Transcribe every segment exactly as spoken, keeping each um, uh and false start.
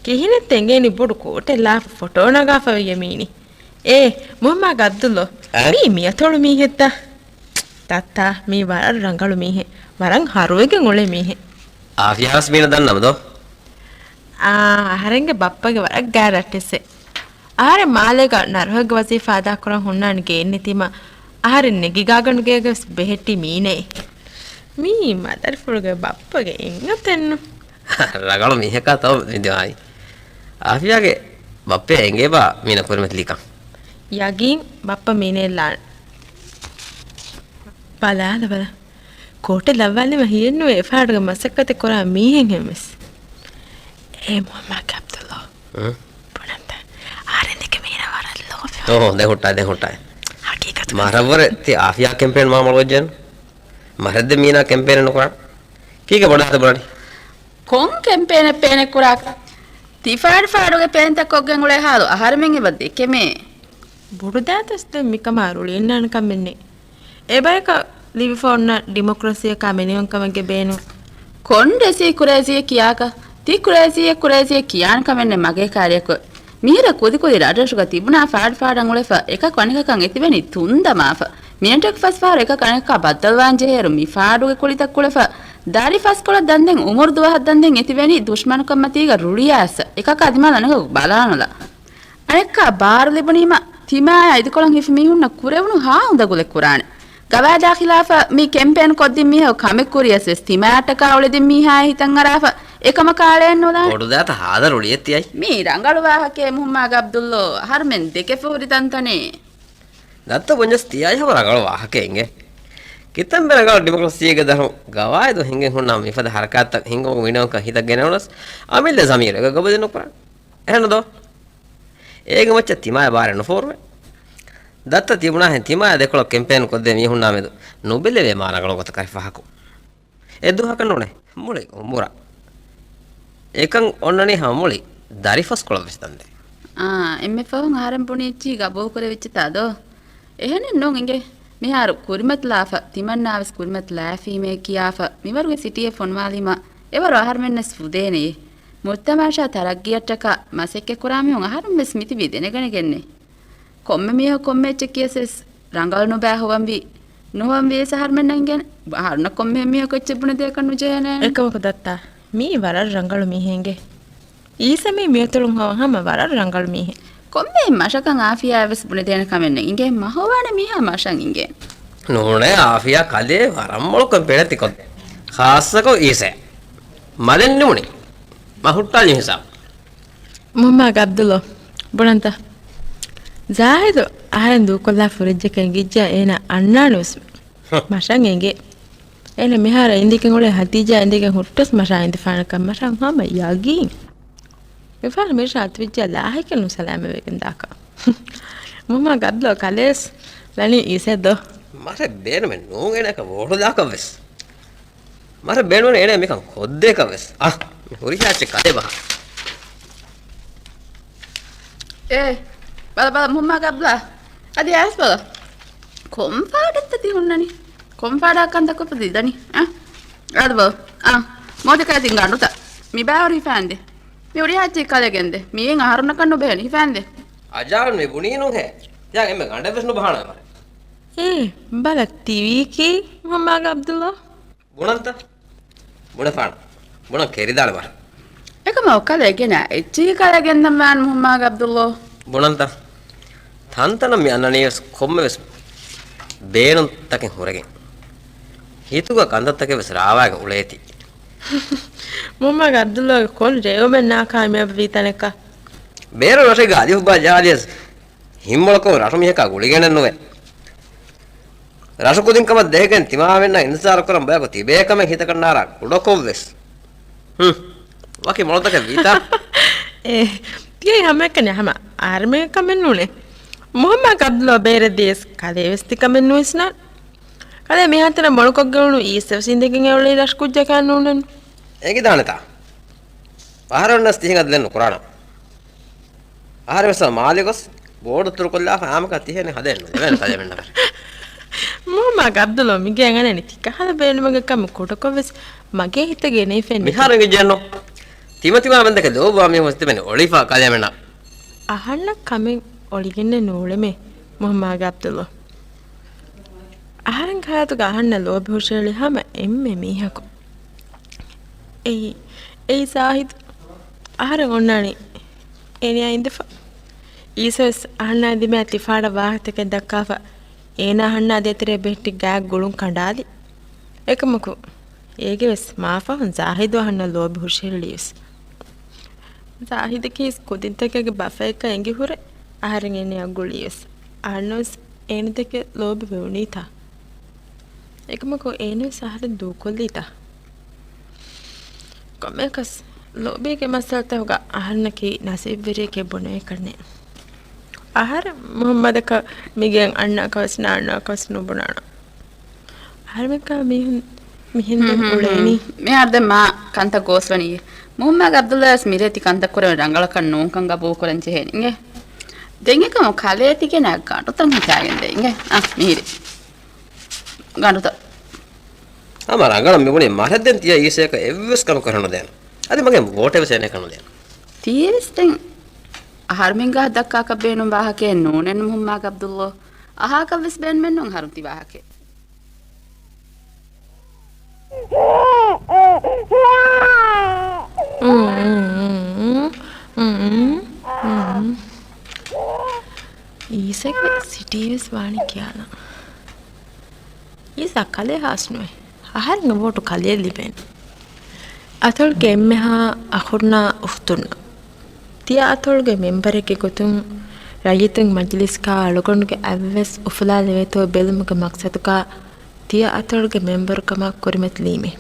ކިހިނެއްތަ އެނގޭނީ ބޮޑު ކޯޓެއް ލާފަ ފޮޓޯ ނަގާފަ ވެއްޔަ މީނީ؟ އޭ، މުހައްމާގެ އަބްދުއްލޯ، އައި؟ މީ މިއަތޮޅު މީހެއްތަ؟ ތައްތާ، މީ ވަރަށް ރަނގަޅު މީހެއް. ވަރަށް ހަރުވެގެން އުޅޭ މީހެއް. އާފިޔާވެސް މީނަ ދަންނަމަ ދޯ؟ އާ، އަހަރެންގެ ބައްޕަގެ ވަރަށް ގާތް ރައްޓެއްސެއް. އަހަރެން މާލޭގަ ނަރުހެއްގެ ވަޒީފާ އަދާކުރަން ހުންނާނެ ގެއެއް ނެތީމަ، އަހަރެން ނެގި ގާގަނޑުގޭގަވެސް ބެހެއްޓީ މީނައޭ. މީ މަދަރިފުޅުގެ ބައްޕަގެ އެއްއަތެއްނު. ރަނގަޅު މީހަކާ ތޯ މިދިވާއި. އާފިޔާގެ ބައްޕަ އެނގޭބާ މީނަ ކުރިމަތިލީކަން. ޔަގީން ބައްޕަ މީނައެއް ލާނެ. ބަލާލަ ބަލަ. ކޯޓެއް ލައްވާލީމަ ހިޔެއްނުވޭ އެފާޑުގެ މަސައްކަތެއް ކުރާ މީހެއްހެންވެސް. އޭ މުހައްމާގެ އަބްދުއްލޯ. އަ؟ ބުނަންތަ؟ އަހަރެން ދެކެ މީނަ ވަރަށް ލޯބިވާ. އޯ، ދެން ހުއްޓާ، ދެން ހުއްޓާ. ހަގީގަތު. މަރަށްވުރެ ތި އާފިޔާ ކެމްޕޭން މާ މޮޅުވެއްޖެނު. މަރެއްދެ މީނާ ކެމްޕޭނެއް ނުކުރާން. ކީކޭ ބޮޑާތަ ބުނަނީ؟ ކޮން ކެމްޕޭނެއް ޕޭނެއް ކުރާކަށް؟ ތި ފާޑު ފާޑުގެ ޕޭންތައް ކޮށްގެން އުޅޭ ހާލު އަހަރެމެން އެބަ ދެކެމޭ. ބޮޑުދާތަސް ދެން މިކަމާ ރުޅިއަންނާނެ ކަމެއްނެތް. އެބަޔަކަށް ލިބިފަ އޮންނަ ޑިމޮކްރަސީއަކާ މިނިވަންކަމެއްގެ ބޭނުން. ކޮން ރެސީ ކުރޭޒީއެއް ކިޔާކަށް؟ ތި ކުރޭޒީއެއް ކުރޭޒީއެއް ކިޔާނެ ކަމެއްނެތް މަގޭ ކާރިޔަކު. މިހިރަ ކުދިކުދި ރަށްރަށުގަ ތިބުނާ ފާޑު ފާޑަށް އުޅެފަ އެކަކު އަނެކަކަށް އެތިބެނީ ތުންދަމާފަ. މިނެޓަކު ފަސް ފަހަރު އެކަކު އަނެކަކާ ބައްދަލުވާން ޖެހޭއިރު މި ފާޑުގެ ކުޅިތައް ކުޅެފަ ދަރި ފަސްކޮޅަށް ދަންދެން އުމުރު ދުވަހަށް ދަންދެން އެތިބެނީ ދުޝްމަނުކަންމަތީގަ ރުޅިއައިސް އެކަކާ ދިމާލަށް އަނެކަކު ބަލާނަލާ. އަނެއްކާ ބާރު ލިބުނީމަ، ތިމާއާ އިދިކޮޅަށް ހިފި މީހުންނަށް ކުރެވުނު ހާ އުނދަގުލެއް ކުރާނެ. ގަވާއިދާ ޚިލާފަށް މި ކެމްޕޭން ކޮށްދިން މީހަކު ކަމެއް ކުރިޔަސް ވެސް، ތިމާއަށްޓަކާ އުޅެދިން މީހާއާ ހިތަށް އަރާފަ އެކަމަކާ އަޅައެއް ނުލާނެ. ބޮޑުދާތަ ހާދަ ރުޅިއެއް ތިއައި. މީ ރަނގަޅު ވާހަކައެއް މުހައްމާގެ އަބްދުއްލޯ، އަހަރުމެން ދެކެފަ ހުރި ތަންތަނޭ. ދައްތަ ބުންޏަސް ތިއައި ހަމަ ރަނގަޅު ވާހަކައެއް އިނގޭ. ކިތަންމެ ރަނގަޅު ޑިމޮކްރަސީއެއްގެ ދަށުން ގަވާއިދު ހިނގެން ހުންނަ މިފަދަ ހަރަކާތްތައް ހިނގުމުގެ މިނިވަންކަން ހިތަށް ގެނެވުނަސް، އަމިއްލަ ޒަމީރު އެކަކު ގަބޫލެއް ނުކުރާނެ. އެހެންނު ދޯ؟ އޭގެ މައްޗަށް ތިމާޔަށް ބާރެއް ނުފޯރުވޭ. ދައްތަ ތިބުނާހެން ތިމާޔާ ދެކޮޅަށް ކެމްޕޭން ކޮށްދޭ މީހުންނާ މެދު ނުބެލެވޭ މާ ރަނގަޅު ގޮތަކަށް ފަހަކު. އެއްދުވަހަކަށް ނޫނޭ މުޅި އުމުރަށް. އެކަން އޮންނަނީ ހަމަ މުޅި ދަރިފަސްކޮޅަށް ވެސް ދަންދެ. އާ، އެންމެ ފަހުން އަހަރެން ބުނި އެއްޗިހި ގަބޫލު ކުރެވިއްޖެތާ ދޯ؟ އެހެނެއް ނޫން އިނގޭ. މިހާރު ކުރިމަތިލާފަ، ތިމަންނާވެސް ކުރިމަތިލާފީމޭ ކިޔާފަ، މިވަރުގެ ސިޓީއެއް ފޮނުވާލީމަ، އެވަރު އަހަރުމެންނަސް ފުދޭނެޔޭ. މުޖްތަމައަށާ ތަރައްގީއަށްޓަކާ މަސައްކަތް ކުރާ މީހުން އަހަރުން ވެސް މިތިބީ ދެނެގަނެގެންނޭ. ކޮންމެ މީހަކު ކޮންމެ އެއްޗެއް ކިޔަސް ވެސް ރަނގަޅު ނުބައި ހޮވަންވީ، ނުހޮވަންވީ ވެސް އަހަރުމެންނަށް އިނގޭނެ. އަހަރުންނަށް ކޮންމެހެން މީހަކު އެއްޗެއް ބުނެދޭކަށް ނުޖެހޭނެ. އެކަމަކު ދައްތާ، މީ ވަރަށް ރަނގަޅު މީހެއް އިނގޭ. އީސަ މީ މިއަތޮޅުން ހޮވަން ހަމަ ވަރަށް ރަނގަޅު މީހެއް. ކޮންމެ މަށަކަށް އާފިޔާއަށް ވެސް ބުނެދޭނެ ކަމެއް ނެތް އިނގޭ. މަ ހޮވާނެ މީހާ މަށަށް އިނގޭނެ. ނޫނޭ އާފިޔާ ކަލޭ ވަރަށް މޮޅު ކޮން ޕޭނެއް ތިކޮށްދޭ. ޚާއްޞަކޮށް އީސަ. މަލެއް ނިމުނީ. މަ ހުއްޓާލި ހިސާބު. މުހައްމާގެ އަބްދުއްލޯ، ބުނަންތަ؟ ޒާހިދު އަހަރެން ދޫކޮށްލާ ފުރެއްޖެކަން އެނގިއްޖެ އޭނަ އަންނާނެ ވެސް. ހު. މަށަށް އެނގޭ. އޭނަ މިހާރު އިނދެގެން އުޅޭ ހަދީޖާ އިނދެގެން ހުއްޓަސް މަށާ އިނދެފާނެކަން މަށަށް ހަމަ ޔަގީން. މިފަހަރު މިރަށަށް އަތުވެއްޖެ ލާހިކެއް ނުސަލާމަތްވެގެން ދާކަށް. މުހައްމާގެ އަބްދުއްލޯ ކަލޭސް ލަނީ އީސަ ދޯ؟ މަށެއް ބޭނުމެއް ނޫން އޭނައަކަށް ވޯޓު ދާކަށް ވެސް. މަށެއް ބޭނުމެއް ނޫނޭ އޭނަ މިކަން ކޮށްދޭކަށް ވެސް. އަ، މި ހުރިހާ އެއްޗެއް ކަލޭ ބަހާ. އޭ، ބަލަ ބަލަ މުހައްމާގެ އަބްދުއްލާ. އަދި އައިސް ބަލަ. ކޮން ފާޑެއްތަ ތި ހުންނަނީ؟ ކޮން ފާޑާ ކަންތައް ކޮށްފަ ދިދަނީ؟ އަ؟ އަދި ބަލަ. އަ، މޯދި ކައިތިން ގަނޑުތައް. މި ބާވަރު ހިފާންދެ. މި ހުރިހާ އެއްޗެއް ކަލޭގެންދެ. މިއިން އަހަރުންނަކަށް ނުބެހެން ހިފާންދެ. އަޖާލުން މި ބުނީ ނޫންހޭ. ތިޔަ އެންމެ ގަނޑެއް ވެސް ނުބަހާނަމޭ މަށެއް. އޭ، ބަލަ ތިވީކީ މުހައްމާގެ އަބްދުއްލޯ؟ ބުނަންތަ؟ ބުނެފާނަ. ބުނަން ކެރިދާޅު ވަރަށް. އެކަމަކު ކަލޭ ގެނަ އެއްޗިހި ކަލޭ ގެންދަން ވާން މުހައްމާގެ އަބްދުއްލޯ. ބުނަންތަ؟ ތަންތަނަށް މި އަންނަނީވެސް ކޮންމެވެސް ބޭނުންތަކެއް ހުރެގެން. ހިތުގަ ކަންތައްތަކެއް ވެސް ރާވާގެން އުޅޭތީ. މުހައްމާގެ އަބްދުއްލޯގެ ކޮން ރޭވުމެއް ނާކާ މިއަދު ވީ ތަނެއްކަ؟ ބޭރު ރަށެއްގަ އަލިފުބާ ޖަހާލިޔަސް ހިންމޮޅަކޮށް ރަށު މީހަކާ ގުޅިގެނެއް ނުވޭ. ރަށު ކުދިން ކަމަށް ދެހިގެން ތިމާވެންނަށް އިންތިޒާރު ކުރަން ބަޔަކު ތިބޭ ކަމެއް ހިތަކަށް ނާރާ ކުޑަކޮށް ވެސް. ހުން. ވަކި މޮޅުތަކެއް ވީތާ؟ އޭ، ތިޔައީ ހަމައެކަނި ހަމަ އަހަރެމެންގެ ކަމެއް ނޫނޭ. މުހައްމާގެ އަބްދުއްލޯ ބޭރެއް ދިޔަސް ކަލޭ ވެސް ތި ކަމެއް ނުވިސްނާނެ. ކަލޭ މިހާތަނަށް މޮޅުކޮށްގެން އުޅުނު އީސަ ވެސް އިނދެގެން އެ އުޅީ ރަށް ކުއްޖަކާ ނޫނެއްނު. އެނގިދާނެތާ؟ އަހަރެންނަސް ތިހެން އަދި ދެން ނުކުރާނަން. އަހަރެން ވެސް މާލެ ގޮސް ބޯޑު ތުރުކޮށްލާފަ އާމަކާ ތިހެން ހަދައެއް ނުލެވޭނެ ކަލޭމެންނަށް. މުހައްމާގެ އަބްދުއްލޯ މިގޭ އަނގަނެ ތިކަހަލަ ބޭނުމެއްގެ ކަމެއް ކުޑަކޮށް ވެސް މަގޭ ހިތަށް ގެނެވިފައެއް ނެތް. މިހާރު އެނގިއްޖެއެއްނު. ތިމަތިމާމެންދެކެ ލޯބިވާ މީހުން ތިބެނީ އޮޅިފާ ކަލޭމެންނާ. އަހަންނަށް ކަމެއް އޮޅިގެންނެއް ނޫޅެމޭ، މުހައްމާގެ ޢަބްދުﷲ. އަހަރެންގެ ހަޔާތުގަ އަހަންނަށް ލޯބި ހުށަހެޅި ހަމަ އެންމެ މީހަކު. އެއީ، އެއީ ޒާހިދު. އަހަރެން އޮންނާނީ އޭނަޔާ އިނދެފަ. އީސަވެސް އަހަންނާ ދިމާ ތިފާޑަށް ވާހަކަތަކެއް ދައްކާފަ، އޭނާ އަހަންނާ ދޭތެރޭ ބެހެއްޓި ގާތް ގުޅުން ކަނޑާލި. އެކަމަކު، އޭގެވެސް މާފަހުން ޒާހިދު އަހަންނަށް ލޯބި ހުށަހެޅީވެސް. ޒާހިދަކީ ކުދިންތަކެއްގެ ބަފައެއްކަން އެނގިހުރެ، އަހަރެން އޭނަޔާ ގުޅީވެސް. އަހަންނަށްވެސް އޭނަދެކެ ލޯބިވެވުނީތާ. އެކަމަކު އޭނަވެސް އަހަރެން ދޫކޮށްލީތާ. ކޮންމެއަކަސް ލޯބީގެ މައްސަލަތަކުގަ އަހަންނަކީ ނަސީބުވެރިއެކޭ ބުނެވޭކަށްނެއް. އަހަރެން މުހައްމަދަކަށް މިގެއަށް އަންނައަކަށްވެސް ނާންނައަކަށްވެސް ނުބުނާނަން. އަހަރެމެންކާ މީހުން މިހެން ދެން ހުން، ހުން، އުޅޭނީ. ހުން. މިހާރު ދެން މާ ކަންތައް ގޯސްވަނީ. މުހައްމާގެ ޢަބްދުﷲ ވެސް މިރޭ ތި ކަންތައް ކުރެވެން ރަނގަޅަކަށް ނޫންކަން ގަބޫލުކުރަން ޖެހޭނެ އިނގޭ. ދެން އެކަމު ކަލޭ ތިގެނަށް ގަނޑުތައް ހިތާގެން ދޭ އިނގޭ. އަ، މިހިރި. ގަނޑުތައް. ހަމަ ރަނގަޅަށް މިބުނީ މަށަށް ދެން ތިޔަ އީސައަކަށް އެއްވެސް ކަމެއް ކުރެވިނުދޭނެ. އަދި މަގޭ ވޯޓެއް ވެސް އޭނަ ކަނުދޭނެ. ތީވެސް ދެން އަހަރުމެންގާ ދައްކާކަށް ބޭނުން ވާހަކައެއް ނޫނެއްނު މުހައްމާގެ ޢަބްދުﷲ. އަހާކަށްވެސް ބޭނުމެއްނޫން އަހަރުން ތި ވާހަކައެއް. އީސަގެ ސިޓީވެސް ވާނީ ކިޔާލަން. އީސާ ކަލޭ ހާސްނުވޭ. އަހަރެންގެ ވޯޓު ކަލެޔަށް ލިބޭނެ. އަތޮޅުގެ އެންމެހާ އަޚުންނާ އުޚްތުންނަށް. ތިޔަ އަތޮޅުގެ މެމްބަރެއްގެ ގޮތުން ރައްޔިތުން މަޖިލިސްގަ އަޅުގަނޑުގެ އަތްވެސް އުފުލާލެވޭތޯ ބެލުމުގެ މަޤްޞަދުގަ ތިޔަ އަތޮޅުގެ މެމްބަރުކަމަށް ކުރިމަތިލީމޭ.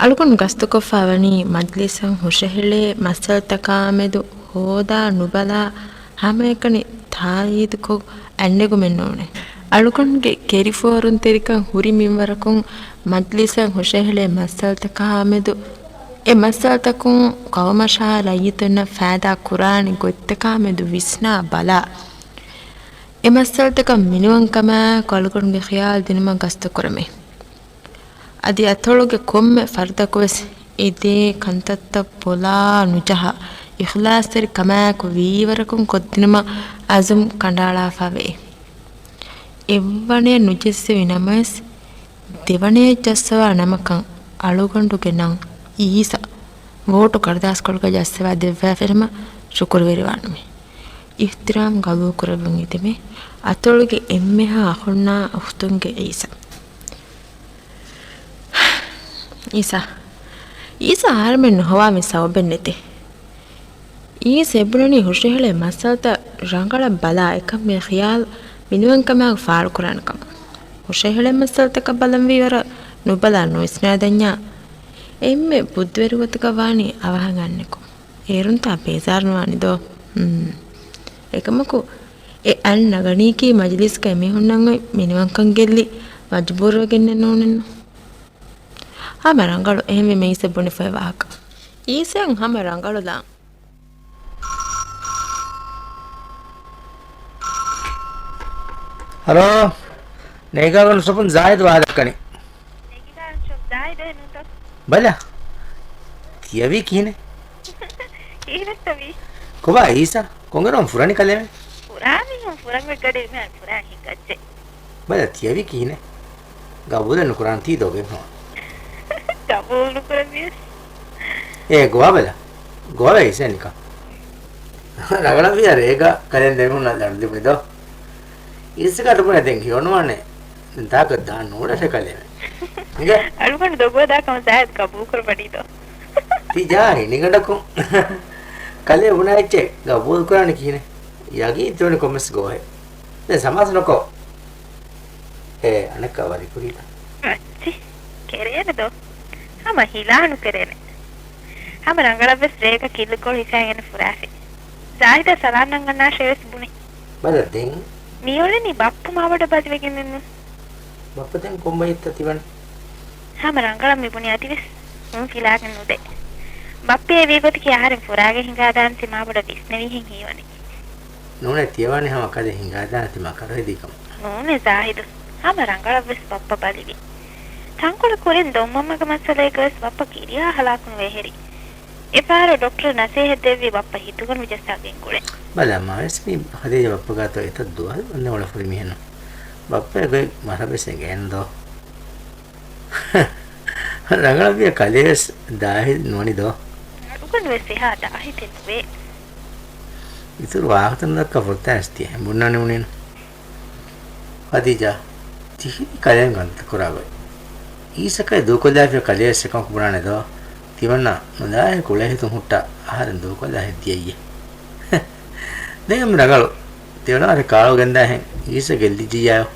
އަޅުގަނޑު ގަސްތުކޮށްފަ ވަނީ މަޖިލިސަށް ހުށަހެޅޭ މައްސަލަތަކާމެދު ހޯދާ ނުބަލާ ހަމައެކަނި ތާއީދުކޮށް އަތްނެގުމެއް ނޫނޭ. އަޅުގަނޑުގެ ކެރިފޯރުންތެރިކަން ހުރި މިންވަރަކުން މަޖިލިސަށް ހުށަހެޅޭ މައްސަލަތަކާމެދު އެ މައްސަލަތަކުން ޤައުމަށާ ރައްޔިތުންނަށް ފައިދާ ކުރާނެ ގޮތްތަކާމެދު ވިސްނާ ބަލާ، އެ މައްސަލަތަކަށް މިނިވަންކަމާއެކު އަޅުގަނޑުގެ ޚިޔާލު ދިނުމަށް ގަސްތުކުރަމޭ. އަދި އަތޮޅުގެ ކޮންމެ ފަރުދަކުވެސް އެ ދޭ ކަންތައްތައް ބޮލާ ނުޖަހާ، އިޚްލާޞްތެރި ކަމާއެކު ވީވަރަކުން ކޮށްދިނުމަށް އަޒުމް ކަނޑައަޅާފަވޭ. އެއްވަނަޔަށް ނުޖެއްސެވި ނަމަވެސް، ދެވަނަޔަށް ޖައްސަވާ ނަމަކަށް އަޅުގަނޑުގެ ނަން އީސަ ވޯޓު ކަރުދާސްކޮޅުގަ ޖައްސަވާ ދެއްވާފިނަމަ ޝުކުރުވެރިވާނަމޭ. އިޙްތިރާމް ގަބޫލުކުރެއްވުން އެދެމޭ. އަތޮޅުގެ އެންމެހާ އަޚުންނާ އުޚްތުންގެ އީސަ. އީސާ. އީސާ އަހަރެމެން ނުހޮވާ މި ސަބަބެއް ނެތޭ. އީސް އެބުނަނީ ހުށަހެޅޭ މައްސަލަތައް ރަނގަޅަށް ބަލާ އެކަން މި ޚިޔާލު މިނިވަންކަމާއެކު ފާޅުކުރާނެ ކަމަށް. ހުށަހެޅޭ މައްސަލަތަކަށް ބަލަންވީ ވަރަށް ނުބަލާ ނުވިސްނާދަންޏާ އެންމެ ބުއްދިވެރި ގޮތަކަށް ވާނީ އަވަހަށް އަންނަކު. އޭރުންތާ ބޭޒާރުނުވާނީ ދޯ؟ ހުން. އެކަމަކު އެ އަންނަ ގަނީކީ މަޖިލީސްގައި މީހުންނަށް އޮތް މިނިވަންކަން ގެއްލި މަޖުބޫރުވެގެންނެއް ނޫނެއްނު. ހަމަ ރަނގަޅު އެހެންވީމަ އީސަ ބުނެފައި ވާހަކަ. އީސައަށް ހަމަ ރަނގަޅުލާން. ހަލޯ. ނޭގާގަނޑު ސޮޕުން ޒާހިދު ވާހަކަ ދައްކަނީ. ނޭގާގަނޑު ސޮޕް ޒާހިދު އެއް ނޫންތޯ؟ ބަލަ. ތިޔަވީ ކިހިނެއް؟ ކިހިނެއްތަ ވީ؟ ކޮބާ އީސާ؟ ކޮންގެން ފުރަނީ ކަލޭމެން؟ ފުރާ މީހުން ފުރަން ވެގަޑި މިހާރު ފުރާ ހިނގައްޖެ. ބަލަ ތިޔަވީ ކިހިނެއް؟ ގަބޫލެއް ނުކުރާން ތީ ދޮގެއް ހޯ. ގަބޫލު ނުކުރެވިޔަސް. އޭ ގޮވާ ބަލަ. ގޮވާ އީސާ ނިކަން. ރަގަޅަށް ވިޔަ ރޭގަ ކަލޭ ދެމީހުންނަށް ލަނޑު ދިބުނި ދޯ. އީސަގަ ދުބުނެ ދެން ހިޔޮނުވާނެ. ދެން ތާކަށް ދާން ނޫޅެފެ ކަލޭމެން. އިނގޭ؟ އަޅުގަނޑު ދޮގުވެދާ ކަމަށް ޒާހިދު ގަބޫލު ކުރައްވަނީ ދޯ. ތި ޖާ ހިނިގަނޑަކުން. ކަލޭ ބުނާ އެއްޗެއް ގަބޫލު ކުރާނެ ކިހިނެއް؟ ޔަގީން ތިވަނީ ކޮންމެސް ގޯހެއް. ދެން ސަމާސް ނުކޮށް. އޭ، އަނެއްކާ ވަރިކުރީތަ؟ އައްޗި، ކެރޭނެ ދޯ. ހަމަ ހިލާ ނުކެރޭނެ. ހަމަ ރަނގަޅަށްވެސް ރޭގަ ކިއްލިކޮޅު ހިފައިގެން ފުރާފި. ޒާހިދަށް ސަލާން ނަންގަންނާށޭވެސް ބުނި. ބަލަ ދެން. މިއުޅެނީ ބައްޕަ މާބޮޑަށް ބަލިވެގެންނެއްނު. ބައްޕަ ދެން ކޮން ބައެއްތަ ތިވަނީ؟ ހަމަ ރަނގަޅަށް މިބުނި އަދިވެސް ނޫން ފިލާގެން ނުދޭ. ބައްޕައޭ ވީގޮތަކީ އަހަރެން ފުރާގެ ހިނގާދާނެތީ މާބޮޑަށް ވިސްނެވިހެން ހީވަނީ. ނޫނޭ ތިޔަވާނީ ހަމަ ކަލޭ ހިނގާދާނެތީ މާ ކަރުހެދީ ކަމަށް. ނޫނޭ ޒާހިދު. ހަމަ ރަނގަޅަށްވެސް ބައްޕަ ބަލިވި. ތަންކޮޅެއް ކުރިން ދޮންމަންމަގެ މައްސަލައިގަވެސް ބައްޕަ ކިރިޔާ ހަލާކުނުވޭ ހެރި. އެފަހަރު ޑޮކްޓަރ ނަސޭހަތް ދެއްވި ބައްޕަ ހިތުގަނޑު ޖައްސާގެން ގުޅޭ. ބަލަ މާވެސް މި ހަދީޖާ ބައްޕަ ގާތު އެތައް ދުވަހެއް އަންނަ އުޅެފުރި މިހެން. ބައްޕަ އެގޮތް މަރަބެސް އެނގޭން ދޯ. ރަނގަޅަށްވިޔަ ކަލޭވެސް ދާހި ނުވަނި ދޯ. އަޅުގަނޑުވެސް އެހާ ދާހިތެއް ނުވޭ. އިތުރު ވާހަކަތައް ނުދައްކާ ފުރަތަމަވެސް ތިޔަ ހެނބުންނާނެ ބުނީނު. ހަދީޖާ، ތިހިނީ ކަލޭން ގަންތަކުރާ ގޮތް. އީސަކައި ދޫކޮށްލާފިޔަ ކަލޭވެސް އެކަމަކު ބުނާނެ ދޯ. ތިމަންނާ ނުދާހޭ ކުޅޭހިތުން ހުއްޓާ އަހަރެން ދޫކޮށްލާ ހެއްދިޔައީ. ދެން ހަމަ ރަނގަޅު. ތިވަނާރެ ކާޅު ގެންދާހެން އީސަ ގެއްލިއްޖިއްޔާޔޯ.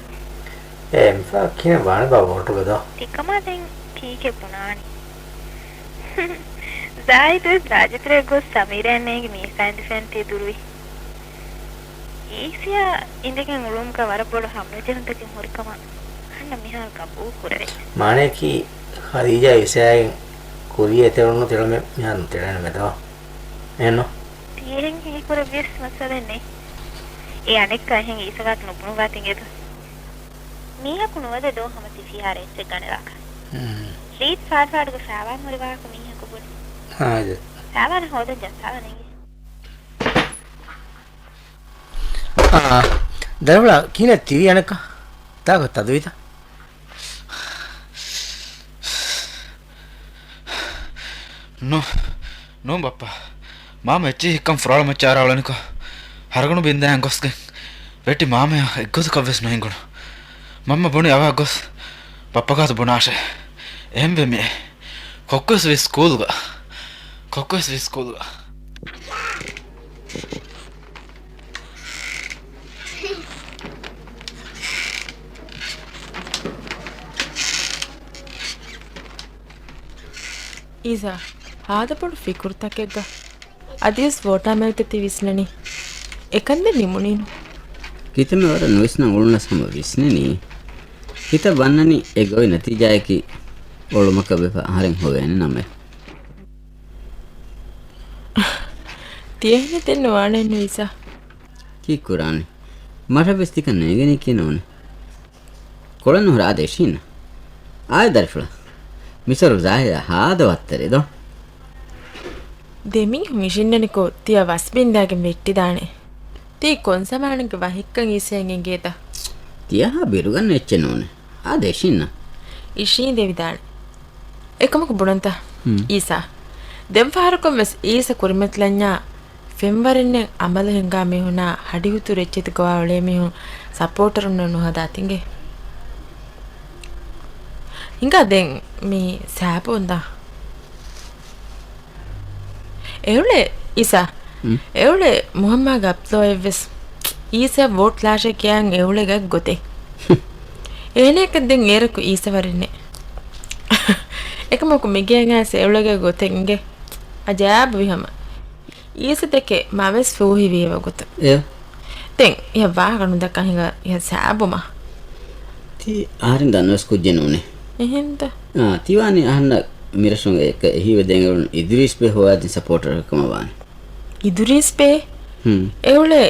އޭ މިފަހަރު ކިހިނެއް ވާނެބާ ވޯޓުގަ ދޯ؟ ތިކަމާ ދެން ކީކޭ ބުނާނީ؟ ޒާހިދުވެސް ރާޖަތެރޭ ގޮސް ސަމީރާއަށް ނޭނގި މީސާ އިނދެފައިން ތި ދުރުވި. އީސައާ އިނދެގެން އުޅުމުގަ ވަރަށް ބޮޑު ހަމަޖެހުންތަކެއް ހުރިކަމަށް އަހަންނަށް މިހާރު ގަބޫލު ކުރެވޭ. މާނަޔަކީ ޚަދީޖާ އީސައާގެން ކުރިޔަށް އެތެރެވުނު ތެޅުމެއް މިހާރު ނުތެޅޭނަމެ ދޯ؟ އެހެންނު؟ ތި އެހެން ހީކުރެއްވިޔަސް މައްސަލައެއް ނެތް. އެ އަނެއްކާ އެހެން އީސަގާތު ނުބުނުވާތީ އިނގޭތަ؟ މީހަކު ނުވަދެ ދޯ ހަމަ ތި ފިހާރަ އެއްޗެއް ގަނެލާކަށް. ހުން. ރީތި ފާޑުފާޑުގަ ފާވާން ހުރި ވާހަކަ މީހަކު ބުނި. ހާދަ. ފާވާން ހޯދަން ޖައްސާލަން އިނގޭ. އާ، ދަރިފުޅާ ކިހިނެއް ތިވީ އަނެއްކާ؟ ތާކު ތަދުވީތަ؟ ނޫ، ނޫން ބައްޕާ. މާމަ އެއްޗެހި ހިއްކަން ފުރާޅު މައްޗަށް އަރާ އުޅެނިކޮށް، ހަރަގަނޑު ބިންދާހެން ގޮސްގެން ވެއްޓި މާމަޔާ އެއްގޮތަކަށްވެސް ނުހިނގުނު. މަންމަ ބުނި އަވަހަށް ގޮސް ބައްޕަގާތު ބުނާށޭ. އެހެންވެ މިއޭ. ކޮއްކޮވެސް ވީ ސްކޫލުގަ. ކޮއްކޮވެސް ވީ ސްކޫލުގަ. އީސާ، ހާދަ ބޮޑު ފިކުރުތަކެއްގަ. އަދިވެސް ވޯޓާ މެލްތަ ތި ވިސްނަނީ؟ އެކަން ދެން ނިމުނީނު. ކިތަންމެ ވަރަށް ނުވިސްނަން އުޅުނަސް ހަމަ ވިސްނެނީ. ކިތައް ވަންނަނީ އެ ގޮތް ނަތީޖާއަކީ އޮޅުމަކަށް ވެފަ އަހަރެން ހޮވޭނެ ނަމެއް. ތިޔަހެނެއް ދެން ނުވާނެއްނު އީސާ. ކީއް ކުރާނީ؟ މަށަށް ވެސް ތިކަން ނޭނގެނީކީ ނޫނޭ. ކޮޅެއް ނުހުރާ އާދެ އިށީންނަ. އާދެ ދަރިފުޅާ. މިސަރު ޒާހިރާ ހާދަ ވައްތަރެއް ދޯ. ދެމީހުން އިށިންނަނިކޮށް ތިޔަ ވަސް ބިންދާގެން ވެއްޓިދާނެ. ތީ ކޮން ޒަމާނެއްގެ ވަހެއްކަން އީސައަށް އެނގޭތަ؟ ތިޔަހާ ބިރުގަންނަ އެއްޗެއް ނޫނޭ. އާދެ އިށީންނަ. އިށީނދެވިދާނެ. އެކަމަކު ބުނަންތަ؟ ހުން. އީސާ. ދެން ފަހަރަކުން ވެސް އީސަ ކުރިމަތިލަންޏާ ފެންވަރެއްނެތް އަމަލު ހިންގާ މީހުނާ ހަޑިހުތުރު އެއްޗެތި ގޮވާ އުޅޭ މީހުން ސަޕޯޓަރުންނެއް ނުހަދާތިނގެ. ހިނގާ ދެން މީ ސާބޯންދާ. އެއުޅޭ އީސާ. ހުން. އެއުޅޭ މުހައްމާގެ އަބްދުﷲ އެއްވެސް އީސައަށް ވޯޓް ލާށޭ ކިޔާން އެއުޅޭ ގޮތެއް. އޭނަޔަކަށް ދެން އޭރަކު އީސަ ވަރެއްނެ. އެކަމަކު މިގޭގައިސް އެއުޅޭ ގޮތެއް އިނގޭ. އަޖައިބުވި ހަމަ. އީސަ ދެކެ މަވެސް ފޫހިވި އެވަގުތު. އެ. ދެން އެ ވާހަކަ ނުދައްކާ ހިނގާ އެ ސާބުމަ. ތީ އަހަރެން ދަންނަވެސް ކުއްޖެއް ނޫނޭ. އެހެންތަ؟ އާ، ތިވާނީ އަހަންނަށް މިރަށުން އެކަ އެހީވެ ދެނގެވުނު އިދުރީސް ބެ ހޮވާދިން ސަޕޯޓަރަކަމަށް ވާނެ. އިދުރީސް ބެ؟ ހުން. އެއުޅޭ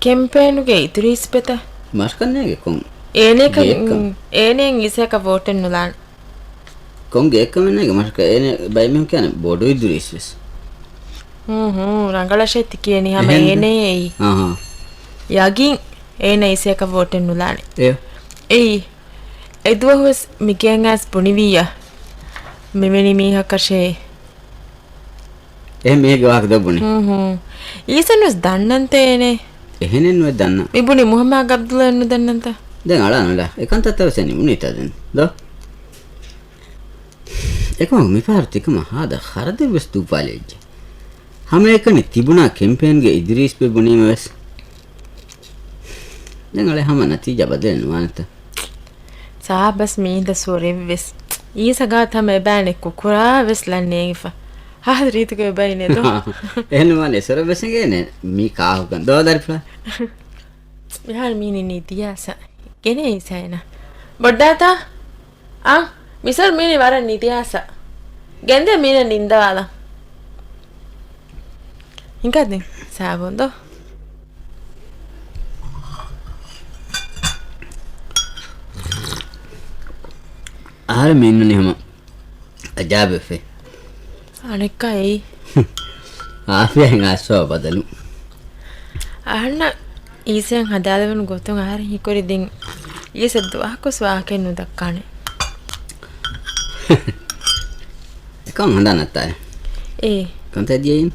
ކެމްޕޭނުގެ އިދުރީސް ބެތަ؟ މަށަކަށް ނޭނގެ ކޮން އޭނޭކަ-، ގެއެއްކަން؟ އޭނޭން އީސައަކަށް ވޯޓެއް ނުލާނެ. ކޮން ގެއެއްކަމެއް ނޭނގެ މަށަކަށް އޭނޭ ބައެއް މީހުން ކިޔާނެ ބޮޑު އިދުރީސް ވެސް. ހޫ، ހޫ، ރަނގަޅަށޭ ތި ކިޔަނީ ހަމަ އެހެން އޭނޭ އެއީ. އަހާ. ޔަގީން އޭނަ އީސައަކަށް ވޯޓެއް ނުލާނެ. އެ. އެއީ. އެދުވަހުވެސް މިގޭން އައިސް ބުނިވިއްޔާ މިވެނި މީހަކަށޭ. އެހެން މީހެއްގެ ވާހަކަ ދޯ ބުނީ؟ ހޫ، ހޫ. އީސަންވެސް ދަންނަންތަ އޭނެ؟ އެހެނެއްނުވެ ދަންނަ. މި ބުނީ މުހައްމާ އަބްދުﷲ އެއްނު ދަންނަންތަ؟ ދެން އަޅާ ނަޑާ. އެކަންތައްތައް ވެސް ނިމުނީތަ ދެން؟ ދޯ؟ އެކަމަކު މިފަހަރު ތިކަމަށް ހާދަ ޚަރަދެއްވެސް ދުއްވާލެވިއްޖެ. ހަމައެކަނި ތިބުނާ ކެމްޕޭންގެ އިދުރީސް ބެ ބުނީމަވެސް. ދެން އަޅެ ހަމަ ނަތީޖާ ބަދަލެއް ނުވާނެތަ؟ ސާބަސް މީދަ ސުވަރެއްވެސް. އީސަ ގާތަމަ އެބާނެ ކުކުރާ ވެސް ލަން ނޭނގިފަ. ހާދަ ރީތިކޮށް އެބައިނެ ދޯ. އެހެންވާނެ އެސޮރަ ވެސް އެނގޭނެ މީ ކާހުކަން. ދޯ ދަރިފުޅާ. މިހާރު މީނި ނިދިޔާސަ. ގެނޭ އީސައޭނަ. ބޮޑްޑާތާ؟ އާ، މިސަރު މީނި ވަރަށް ނިދިޔާސަ. ގެންދޭ މީނަ ނިންދަވާލަން. ހިނގާ ދެން ސާބުން ދޯ. އަހަރެން މީންނަނީ ހަމަ އަޖާބެފެ. އަނެއްކާ އެއީ. އާފިޔާ ހިނގާ އަސްވާ ބަދަލު. އަހަންނަށް އީސައަށް ހަދާލެވުނު ގޮތުން އަހަރެން ހީކުރި ދިން އީސަ ދުވަހަކުސް ވާހަކައެއް ނުދައްކާނެ. އެކަން ހަނދާން ނައްތާލެ. އޭ. ކަންތައް ދިޔައިން.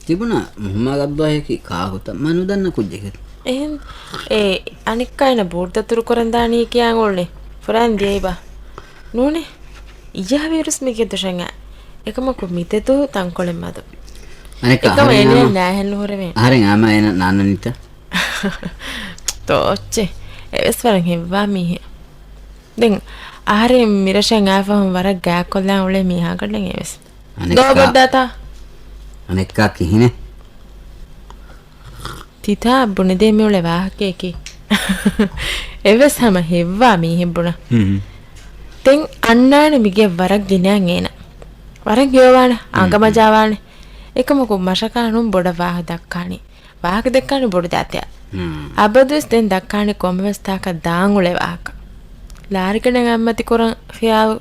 ތިބުނާ މުހައްމާ ގަބްދުއާހެކި ކާކުތައް މަ ނުދަންނަ ކުއްޖެކެއް. އެހެން. އޭ، އަނެއްކާ އޭނަ ބޯޓް ދަތުރު ކުރަން ދާނީ ކިޔާ އުޅެ. ފުރާން ދިޔައިބާ. ނޫނޭ. އިޔާ ވީރުސް މިގެ ދޮށަށް އާ. އެކަމަކު މިތެދު ތަންކޮޅެއް މަދު. އަނެއްކާ އެކަމަ އަހަރެން އޭނަ އާމަ، ނާހެން ނުހުރެވޭ. އަހަރެން އާމަ އޭނަ ނާންނަނީތަ؟ ތޯއްޗެ. އެވެސް ވަރަށް ހެއްވާ މީހެއް. ދެން އަހަރެން މިރަށަށް އާފަހުން ވަރަށް ގާތްކޮށްލާ އުޅޭ މީހާގަނޑެއް އެވެސް. އަނެއްކާ، ދޯބޮއްދާތާ؟ އަނެއްކާ ކިހިނެއް؟ ތިތާ ބުނެދޭ މިއުޅޭ ވާހަކަޔަކީ. އެވެސް ހަމަ ހެއްވާ މީހެއް ބުނަ. ހުން. ދެން އަންނާނެ މިގެ ވަރަށް ގިނައިން އޭނަ. ވަރަށް ހެޔޮވާނެ، ހުން. އަނގަމަޖާވާނެ. އެކަމަކު މަށަކާ ނޫން ބޮޑަށް ވާހަކަ ދައްކާނީ. ވާހަކަ ދައްކާނީ ބޮޑު ދާތެއް. ހުން. އަބަދުވެސް ދެން ދައްކާނީ ކޮންމެވެސް ތާކަށް ދާން އުޅޭ ވާހަކަ. ލާރިގަނޑެއް އަތްމަތި ކުރަން ޚިޔާލު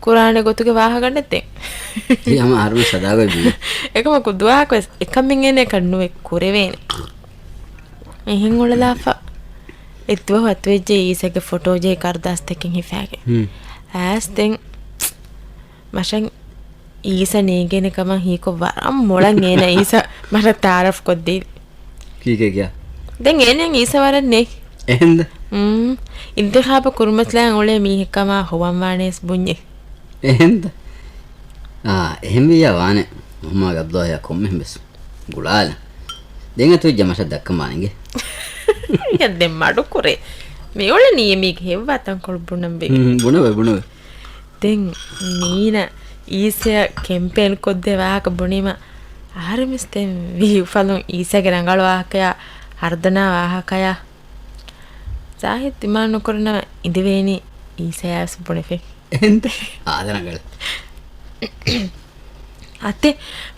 ކުރާނެ ގޮތުގެ ވާހަކަ ގަނޑެއް ދެން. ތީ ހަމަ އަހަރުމެން ސަދާގޮތް ބުނި. އެކަމަކު ދުވަހަކުވެސް އެކަމެއް އޭނައަކަށް ނުވެ ކުރެވޭނެ. އެހެން އުޅެލާފަ. އެއްދުވަހު އަތުވެއްޖެ އީސަގެ ފޮޓޯ ޖެހި ކަރުދާސްތަކެއް ހިފާގެން. ހުން. އައިސް ދެން މަށަށް އީސަ ނޭނގޭނެ ކަމަށް ހީކޮށް ވަރަށް މޮޅަށް އޭނަ އީސަ މަށަށް ތާރަފް ކޮށްދީ. ކީކޭ ކިޔާ؟ ދެން އޭނަ އީސަ ވަރަށް ނޭނގި. އެހެންދަ؟ އުން. އިންތިޚާބު ކުރުމަތިލާ އުޅޭ މީހެއްކަމާ ހޮވަން ވާނޭސް ބުންޏެ. އެހެންދަ؟ އާ، އެހެންވިއްޔާ ވާނެ. މުހައްމާ ގަބްދޯހަޔާ ކޮންމެހެން ވެސް ގުޅާލަ. ދެން އަތުވެއްޖެ މަށަށް ދައްކަން ވާނެ އިނގޭ. އެ ދެން މަޑުކުރޭ. މިއުޅެނީ އެ މީގެ ހެއްވާ ތަންކޮޅު ބުނަން ވެގެން. ހުން، ބުނެވޭ، ބުނެވޭ. ދެން މީނަ އީސަޔަށް ކެމްޕޭން ކޮށްދޭ ވާހަކަ ބުނީމަ، އަހަރެމެސް ދެން ވީ އުފަލުން އީސަގެ ރަނގަޅު ވާހަކަޔާ، ހަރުދަނާ ވާހަކަޔާ. ޒާހިދް ދިމާން ނުކުރަނަމަ އިނދެވޭނީ އީސަޔާ ވެސް ބުނެފި. އެހެންތަ؟ އާދަ ރަނގަޅު. އަތެ،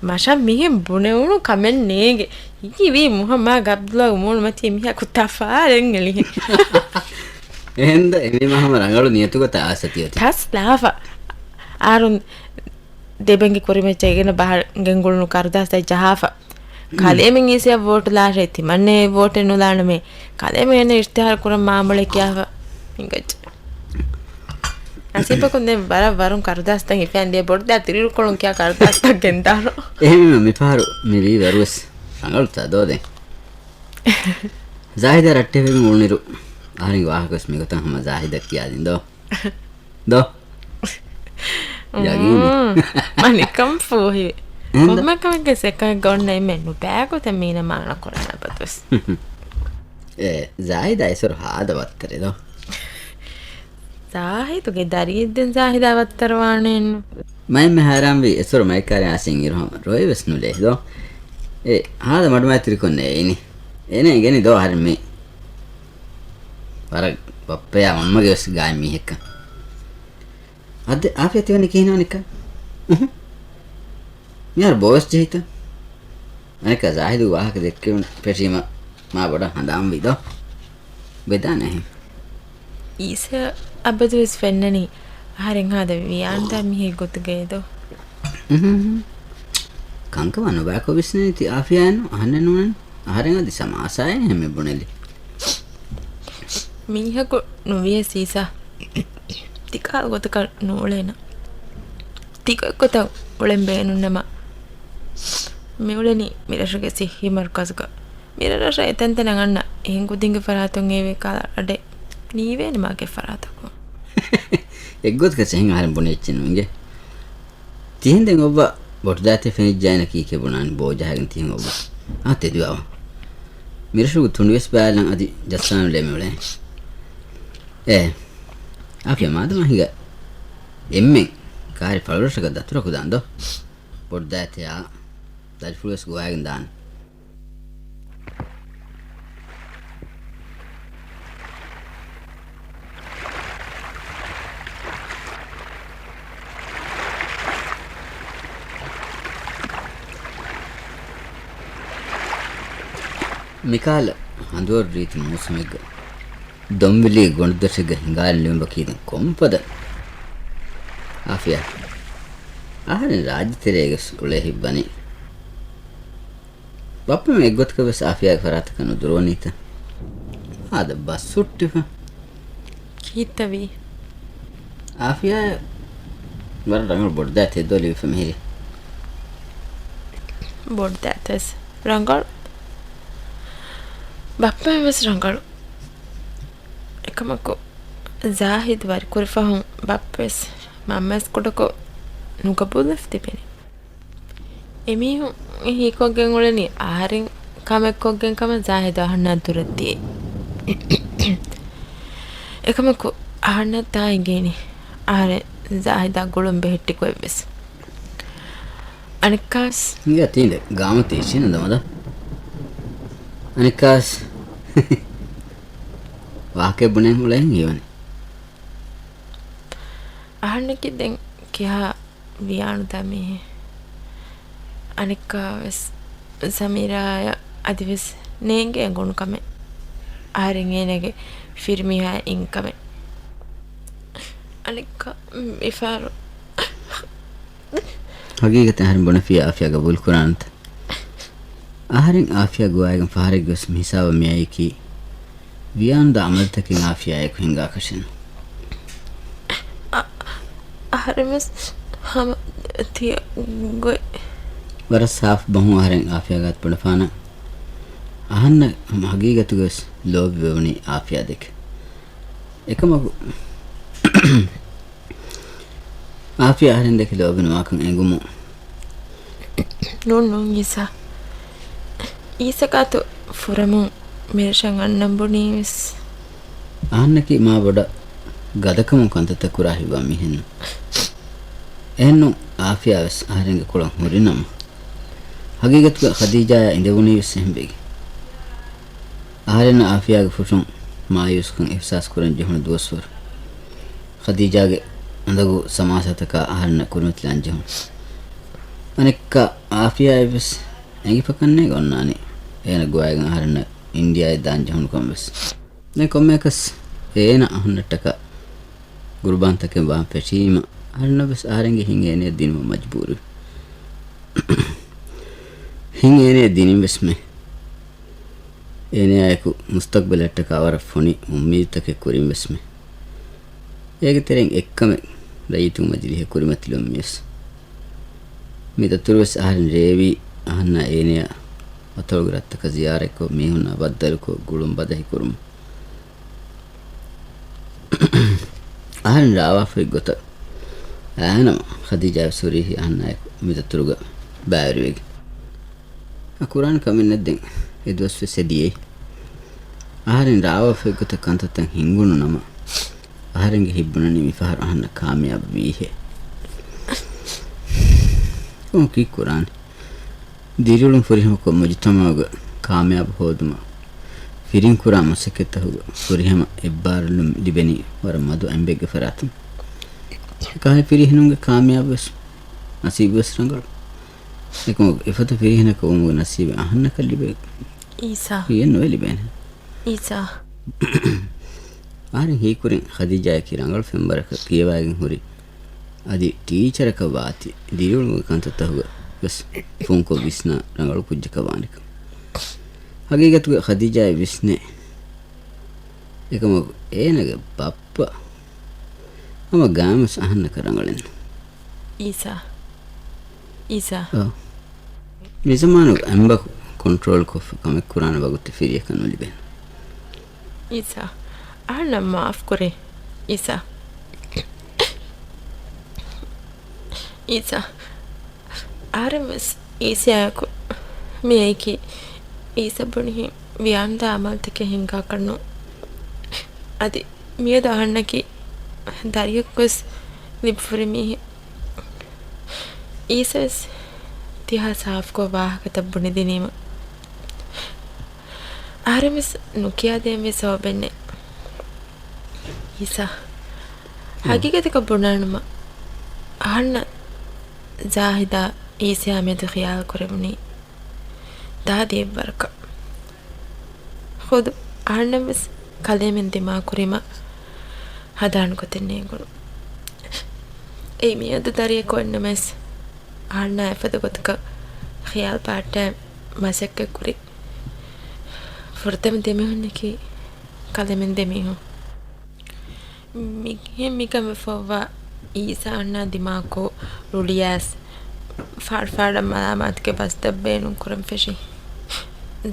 މަށަށް މިހެން ބުނެވުނު ކަމެއް ނޭނގެ. ހިކިވީ މުހައްމާ ގަބްދުލާގެ މޫނު މަތީ މީހަކު ތަފާރެން އެޅިހެން. އެހެންދަ އެމީމާ ހަމަ ރަނގަޅު ނިޔަތުގަތާ އާސަތި އޮތީ. ތަސް ލާފަ. އާރުން ދެބެންގެ ކުރިމައްޗަށް އެގެން ބަހަށް ގެންގުޅުނު ކަރުދާސްތައް ޖަހާފަ. ކަލޭމެން އީސަޔަށް ވޯޓު ލާށޭ، ތިމަންނައަށް ވޯޓެއް ނުލާނަމޭ. ކަލޭމެން އޭނަ އިޝްތިހާރު ކުރަން މާމޮޅޭ ކިޔާފަ ހިނގައްޖެ. ނަސީބަކުން ދެން ވަރަށް ވަރުން ކަރުދާސްތައް ހިފައިން ދިޔަ ބޮޑުދާ ތިރިރުކޮޅުން ކިޔާ ކަރުދާސްތައް ގެންދާނު. އެހެންވީމަ މިފަހަރު މި ވީ ވަރުވެސް ރަނގަޅުތާ ދޯ ދެން. ޒާހިދާ ރައްޓެހިވެގެން އުޅުނިރު އަހަރެންގެ ވާހަކަވެސް މިގޮތަށް ހަމަ ޒާހިދަށް ކިޔާދިން ދޯ. ދޯ. ޔަގީން. މަނިކަން ފޫހިވެ. އެހެންދަ؟ ކޮންމެ ކަމެއްގެ ސެކަން ގޮންނަ އެންމެ ނުބައި ގޮތެއް މީނަ މާނަ ކުރާނެ އަބަދުވެސް. އެ، ޒާހިދާ އެސޮރު ހާދަ ވައްތަރެއް ދޯ. ޒާހިދުގެ ދަރިއެއް ދެން ޒާހިދާ ވައްތަރު ވާނެއެއްނު. މައެންމެ ހައިރާންވީ އެސޮރު މައިކާރެ އާސިން އިރުހަމަ ރޮއެ ވެސް ނުލޭ ދޯ. އެ، ހާދަ މަޑުމައިތިރިކޮށް ނޭ އިނީ. އޭނަ އެނގެނީ ދޯ އަހަރެން މީ. ވަރަށް ބައްޕަޔާ މަންމަގެ ވެސް ގާތް މީހެއްކަން. އަދި އާފިޔާ ތިވަނީ ކިހިނެއް ވަނިކަން؟ އުހު. މިހާރު ބޯވެސް ޖެހިތަ؟ އަނެއްކާ ޒާހިދު ވާހަކަ ދެއްކެވުނު ފެށީމަ މާ ބޮޑަށް ހަނދާންވީ ދޯ. ވެދާނެ އެހެން. އީސަ އަބަދުވެސް ފެންނަނީ އަހަރެން ހާދަ ވިޔާންދާ މީހެއް ގޮތުގައޭ ދޯ. އުހު. ކަންކަމާ ނުބައިކޮށް ވިސްނަނީ ތި އާފިޔާއެއްނު އަހަންނެއް ނޫނެއްނު. އަހަރެން އަދި ސަމާސާއެއް ހެންމެ ބުނެލި. މީހަކު ނުވިޔަސް އީސާ ތިކާ ގޮތަކަށް ނޫޅޭނަ. ތިކޮއްކޮތައް އުޅެން ބޭނުންނަމަ، މިއުޅެނީ މިރަށުގެ ސިއްހީ މަރުކަޒުގަ. މިރަށްރަށަށް އެތަންތަނަށް އަންނަ އެހެން ކުދިންގެ ފަރާތުން އެ ވިކާލާ އަޑެއް ނީވޭނެ މާގެ ފަރާތަކުން. އެއްގޮތަކަށް އެހެން އަހަރެން ބުނި އެއްޗެއް ނު އިނގޭ. ތިހެން ދެން އޮއްވަ ބޮޓުދާތެ ފެނިއްޖާއިނަ ކީކޭ ބުނާން ބޯ ޖަހައިގެން ތިހެން އޮއްވަ. އާ ތެދުވާވަ. މިރަށުގެ ތުނޑިވެސް ބާލަން އަދި ޖައްސާނުލޭ މިއުޅޭ. އޭ. އާފިޔާ މާދަމާ ހިނގާ. އެންމެން ކާރި ފަޅުރަށަކަށް ދަތުރަކު ދާން ދޯ. ބޮޓުދާތެއާ ދަރިފުޅުވެސް ގޮވައިގެން ދާން. މިކަހަލަ ހަނދުވަރު ރީތި މޫސުމެއްގަ ދޮންވެލި ގޮނޑުދޮށެއްގަ ހިނގާލި ލިޔުންބަކީ ދެން ކޮންފަދަ؟ އާފިޔާ، އަހަރެން ރާއްޖެތެރޭގަސް އުޅޭ ހިތްވަނީ. ބައްޕަ މި އެއްގޮތަކަށް ވެސް އާފިޔާގެ ފަރާތަކަށް ނުދުރުވަނީތަ؟ އާދަ، ބަސް ހުއްޓިފަ. ކީއްތަވީ؟ އާފިޔާ ވަރަށް ރަނގަޅު ބޮޑުދައި ތެދު ލިބިފަ މިހިރީ. ބޮޑުދައިތަސް ރަނގަޅު. ބައްޕަ ވެސް ރަނގަޅު. އެކަމަކު، ޒާހިދު ވަރިކުރި ފަހުން ބައްޕަވެސް މަންމަވެސް ކުޑަކޮށް ނުގަބޫލުވެފަ ތިބެނީ. އެމީހުން ހީކޮށްގެން އުޅެނީ އަހަރެން ކަމެއްކޮށްގެން ކަމަށް ޒާހިދު އަހަންނާ ދުރަށް ދިޔައީ. އެކަމަކު، އަހަންނަށް ތާ އިނގޭނީ އަހަރެން ޒާހިދާ ގުޅުން ބެހެއްޓި ގޮތްވެސް. އަނެއްކާސް އިނގޭ ތީނދެ ގާމަ ތީ އިށީނަ ދަމަދަ. އަނެއްކާސް ވާހަކައެއް ބުނެ އުޅެން ހީވަނީ. އަހަންނަކީ ދެން ކިހާ ވިޔާނުދާ މީހެއް. އަނެއްކާވެސް ސަމީރާއަށް އަދިވެސް ނޭނގޭ އެނގުނު ކަމެއް. އަހަރެން އޭނަގެ ފިރިމީހާ އިން ކަމެއް. އަނެއްކާ މިފަހަރު ހަގީގަތަށް އަހަރެން ބުނެފިއްޔާ އާފިޔާ ގަބޫލު ކުރާނަންތަ؟ އަހަރެން އާފިޔާ ގޮވައިގެން ފަހަރެއްގަވެސް މިހިސާބަށް މިއައީކީ ވިޔާނުދާ އަމަލުތަކެއް އާފިޔާއާއެކު ހިނގާކަށެއްނު. އަ-، އަހަރެންވެސް ހަމަ ތިޔަ ގޮތް. ވަރަށް ސާފު ބަހުން އަހަރެން އާފިޔާ ގާތު ބުނެފާނަން. އަހަންނަށް ހަމަ ހަގީގަތުގަވެސް ލޯބިވެވުނީ އާފިޔާ ދެކެ. އެކަމަކު، އާފިޔާ އަހަރެން ދެކެ ލޯބި ނުވާކަން އެނގުމުން. ނޫން، ނޫން، އީސާ. އީސާ ގާތު ފުރަމުން މިރަށަށް އަންނަން ބުނީވެސް. އަހަންނަކީ މާ ބޮޑަށް ގަދަކަމުން ކަންތައްތައް ކުރާ ހިތްވާ މީހެއްނު. އެހެންނު އާފިޔާވެސް އަހަރެންގެ ކޮޅަށް ހުރިނަމަ. ހަގީގަތުގަ ޚަދީޖާޔާ އިނދެވުނީވެސް އެހެން ވެގެން. އަހަރެންނަށް އާފިޔާގެ ފުށުން މާޔޫސްކަން އިޙްސާސް ކުރަން ޖެހުނު ދުވަސްވަރު. ޚަދީޖާގެ އަނދަގޫ ސަމާސާތަކާ އަހަރެންނަށް ކުރިމަތިލާން ޖެހުނު. އަނެއްކާ އާފިޔާއަށްވެސް އެނގިފަކަންނޭ އޮންނާނީ އޭނަ ގޮވައިގެން އަހަރެންނަށް އިންޑިޔާއަށް ދާން ޖެހުނު ކަމަށްވެސް. ދެން ކޮންމެއަކަސް އޭނަ އަހަންނަށްޓަކާ ގުރުބާންތަކެއް ވާން ފެށީމަ، އަހަރެންނަށްވެސް އަހަރެންގެ ހިތް އޭނަޔަށް ދިނުމަށް މަޖުބޫރުވި. ހިތް އޭނަޔަށް ދިނިން ވެސްމެ. އޭނަޔާއެކު މުސްތަޤްބަލަށްޓަކާ ވަރަށް ފޮނި އުއްމީދުތަކެއް ކުރިން ވެސްމެ. އޭގެ ތެރެއިން އެއްކަމެއް ރައްޔިތުންގެ މަޖިލީހަށް ކުރިމަތިލުމަށް މިވެސް. މިދަތުރުވެސް އަހަރެން ރޭވީ އަހަންނާ އޭނަޔާ އަތޮޅުގެ ރަށްތަކަށް ޒިޔާރަތްކޮށް، މީހުންނާ ބައްދަލުކޮށް، ގުޅުން ބަދަހި ކުރުމަށް. އަހަރެން ރާވާފައި ގޮތަށް އައިނަމަ، ޚަދީޖާވެސް ހުރީހީ އަހަންނާއެކު މިދަތުރުގަ ބައިވެރިވެގެން. އަ، ކުރާނެ ކަމެއް ނެތް ދެން. އެ ދުވަސްވެސް އެ ދިޔައީ. އަހަރެން ރާވާފައި ގޮތަށް ކަންތައްތައް ހިނގުނު ނަމަ، އަހަރެންގެ ހިތް ބުނަނީ މިފަހަރު އަހަންނަށް ކާމިޔާބު ވީހޭ. ކޮން ކީއްކުރާނެ؟ ދިރިއުޅުން ފުރިހަމަކޮށް މުޖުތަމަޢުގަ ކާމިޔާބު ހޯދުމަށް ފިރިން ކުރާ މަސައްކަތްތަކުގަ ފުރިހަމަ އެއްބާރުލުން ލިބެނީ ވަރަށް މަދު އަނބެއްގެ ފަރާތުން. އެކަހަލަ ފިރިހެނުންގެ ކާމިޔާބުވެސް ނަސީބުވެސް ރަނގަޅު. އެކަމަކު އެފަދަ ފިރިހެނަކަށް ވުމުގެ ނަސީބެއް އަހަންނަކަށް ލިބޭ. އީސާ. ހިއެއްނުވެ ލިބޭނެ. އީސާ. އަހަރެން ހީކުރިން ޚަދީޖާއަކީ ރަނގަޅު ފެންވަރަކަށް ކިޔަވައިގެން ހުރި. އަދި ޓީޗަރަކަށް ވާތީ، ދިރިއުޅުމުގެ ކަންތައްތަކުގަ ވެސް ފުންކޮށް ވިސްނާ ރަނގަޅު ކުއްޖަކަށް ވާނެކަން. ހަގީގަތުގަ ޚަދީޖާއަށް ވިސްނޭ. އެކަމަކު އޭނަގެ ބައްޕަ ހަމަ ގާމަސް އަހަންނަކަށް ރަނގަޅެއްނު. އީސާ. އީސާ. އަ، މިޒަމާނުގަ އަނބަކު ކޮންޓްރޯލް ކޮށްފަ ކަމެއް ކުރާނެ ވަގުތެއް ފިރިއަކަށް ނުލިބޭނެ. އީސާ. އަހަންނަށް މާފް ކުރޭ. އީސާ. އީސާ. އަހަރެން ވެސް އީސާއާއެކު މިއައީކީ އީސާ ބުނިހެން ވިޔާނުދާ އަމަލުތަކެއް ހިނގާކަށްނު. އަދި މިއަދު އަހަންނަކީ ދަރިއަކުވެސް ލިބިފުރި މީހެއް. އީސާވެސް ތިހާ ސާފުކޮށް ވާހަކަތައް ބުނެދިނީމަ، އަހަރެންވެސް ނުކިޔާދޭންވީ ސަބަބެއްނެތް. އީސާ، ހަގީގަތަކަށް ބުނާނަމަ، އަހަންނަށް ޒާހިދާ އީސާ މެދު ޚިޔާލު ކުރެވުނީ ދާދި އެއްވަރަކަށް. ޚުދު އަހަންނަށްވެސް ކަލޭމެން ދިމާކުރީމަ ހަދާން ގޮތެއް ނޭނގުނު. އެއީ މިއަދު ދަރިއަކު އޮތްނަމަވެސް، އަހަންނާ އެފަދަ ގޮތަކަށް ޚިޔާލު ޕާއްޓައި މަސައްކަތް ކުރި ފުރަތަމަ ދެމީހުންނަކީ ކަލޭމެން ދެމީހުން. މި-، މިކަމެއް ފޮއްވާ އީސާ އަންނާ ދިމާކު ރުޅިއައިސް ފާޑު ފާޑަށް މަލާމާތުގެ ބަސްތައް ބޭނުން ކުރަން ފެށި.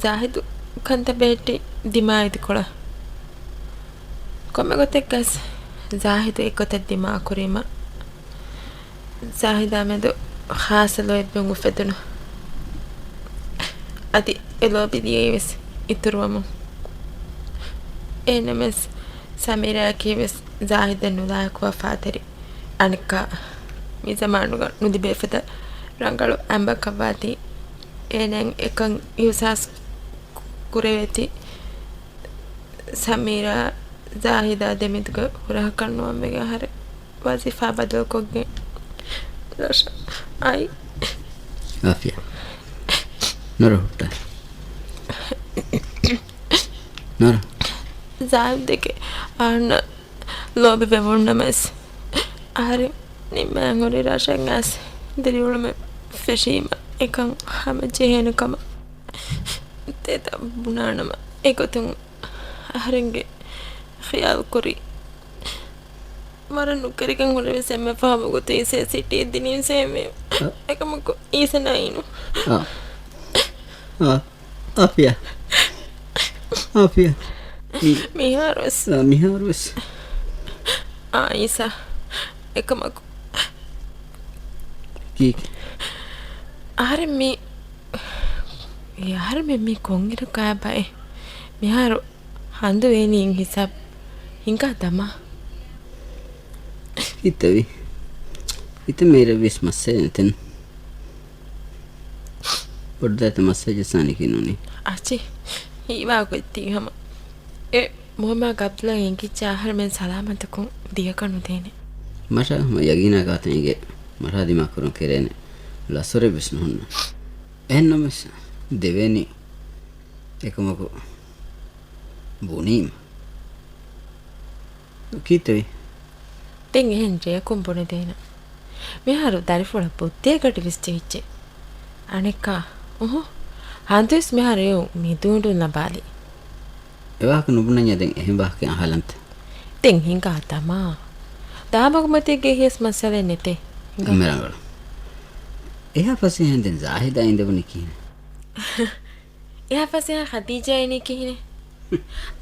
ޒާހިދު ކަންތައް ބެހެއްޓި ދިމާ އިދިކޮޅަށް. ކޮންމެ ގޮތެއްގަސް ޒާހިދު އެއްގޮތަށް ދިމާ ކުރީމަ، ޒާހިދާ މެދު ޚާއްސަ ލޯތްބެއް އުފެދުނު. އަދި އެ ލޯބި ދިޔައީވެސް އިތުރުވަމުން. އެހެންނަމަވެސް، ސަމީރާއަކީވެސް ޒާހިދަށް ނުލާހިކުވާ ފާތެރި. އަނެއްކާ، މި ޒަމާނުގަ ނުލިބޭ ފަދަ ރަނގަޅު އަނބަކަށްވާތީ، އޭނައަށް އެކަން އިހުސާސް ކުރެވޭތީ، ސަމީރާ ޒާހިދާ ދެމެދުގަ ހުރަހަކަށް ނުވަންވެގެން އަހަރެން ވަޒީފާ ބަދަލުކޮށްގެން ރަށަށް އައި. އާފިޔާ. ނުރަ ހުއްޓާ. ނުރަ. ޒާހިދެކެ އަހަންނަށް ލޯބިވެވުންނަމަވެސް، އަހަރެން ނިންމައިން ހުރި ރަށަށް އައިސް ދިރިއުޅުމެއް ފެށީމަ، އެކަން ހަމަ ޖެހޭނެ ކަމަށް ތިޔަތައް ބުނާނަމަ، އެގޮތުން އަހަރެންގެ ޚިޔާލު ކުރީ. ވަރަށް ނުކެރިގެން ހުރެވެސް އެންމެ ފަހު ގޮތުން އީސައަށް ސިޓީ ދިނީސް އެހެންވެ. އަ. އެކަމަކު އީސަ ނައިނު. އާ. އާ. އާފިޔާ. އާފިޔާ. މި-، މިހާރުވެސް. އާ، މިހާރުވެސް. އާ، އީސަ. އެކަމަކު. ކީކޭ؟ އަހަރެން މި-، އަހަރެން މި-، މި ކޮންއިރަކާ ބައެއް؟ މިހާރު ހަނދު އޭނީ ހިސާބް ހިނގާ ދަމާ. ހިތަވި. ހިތަށް މޭރަށްވިޔަސް މައްސަލަ ނެތެން. ބޮޑުދައިތަ މައްސަލަ ޖައްސާނީކީ ނޫނީ. އަޗި، ހީވާގޮތް ތީ ހަމަ. އެ މުހައްމާ ގަބްދުލާ އެނގިއްޖެ އަހަރެމެން ސަލާމަތަކުން ދިޔަކަށް ނުދޭނެ. މަށާ ހަމަ ޔަގީނާ ގާތަށް އެނގޭ. މަށާ ދިމާކުރުން ކެރޭނެ. ލަސްވަރެއްވެސް ނުހުންނަ. އެހެންނަމަވެސް ދެވޭނީ އެކަމަކު ބުނީމަ. ކީއްތަވީ؟ ދެން އެހެން ރެޔަކުން ބުނެދޭނަ. މިހާރު ދަރިފުޅަށް ބުއްދޭގަޑި ވެސް ޖެހިއްޖެ. އަނެއްކާ، އުހު، ހަނދުވެސް މިހާރު އެއު މި ދޫނޑުން ލަބާލި. އެވާހަކަ ނުބުނަންޏާ ދެން އެހެން ވާހަކައެއް އަހާލަންތަ؟ ދެން ހިނގާ ދަމާ. ދާމަގުމަތީގެ ހިޔަސް މައްސަލައެއް ނެތޭ. ހިނގާ. އެންމެ ރަނގަޅު. އެހާ ފަސޭހައިން ދެން ޒާހިދާ އިނދެވުނީ ކިހިނެއް؟ އެހާ ފަސޭހަ ޚަދީޖާ އިނީ ކިހިނެއް؟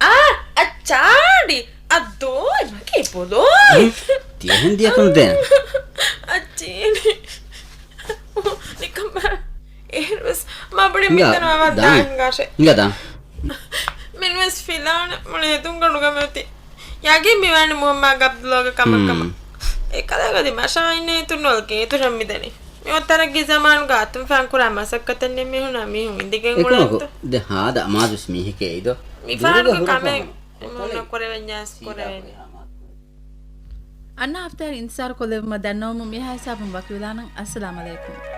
އާ، އަ، ޗާޑި، އަ، ދޯއި، މަގޭ ބޮލޯއި. ތިޔަހެން ދިޔަކަން ދޭން. އަ، ޗީނި. ނިކަން ބަ-، އޭރުވެސް މަ ބުޑި މިތަނަ ވަވަށް ދާ ހިނގާށޭ. ހިނގާ ދާ. މިންވެސް ފިލާނެ މުޅި ހެދުންގަނޑުގަ މެތި. ޔަގީން މިވާނެ މުހައްމާ ގަބްދުލޯގެ ކަމަށް ކަމަށް. އެކަލޭގަދި މަށާ އިންނަ އިތުރު ނޮލަކީ އިތުރަށް މިދަނީ. މި އޮތަރަށް ގި ޒަމާނުގަ އަތުން ފާން ކުރާ މަސައްކަތެއް ނެތް މީހުންނާ މީހުން އިނދެގެން އެކަމަކު އުޅޭތޯ. ދެ ހާދަ އަމާޒުސް މީހެކޭ އެއްދޯ. މި ފާނުގެ ކަމެއް މޫނަ ކުރެވެންޏާސް ކުރެވެނީ. އަންނަ ހަފްތާއިން އިންތިޒާރު ކޮށްލެވުމަށް ދަންނަވަމުން މިހާ ހިސާބުން ވަކިވެލާނަން. އައްސަލާމް އަލައިކުމް.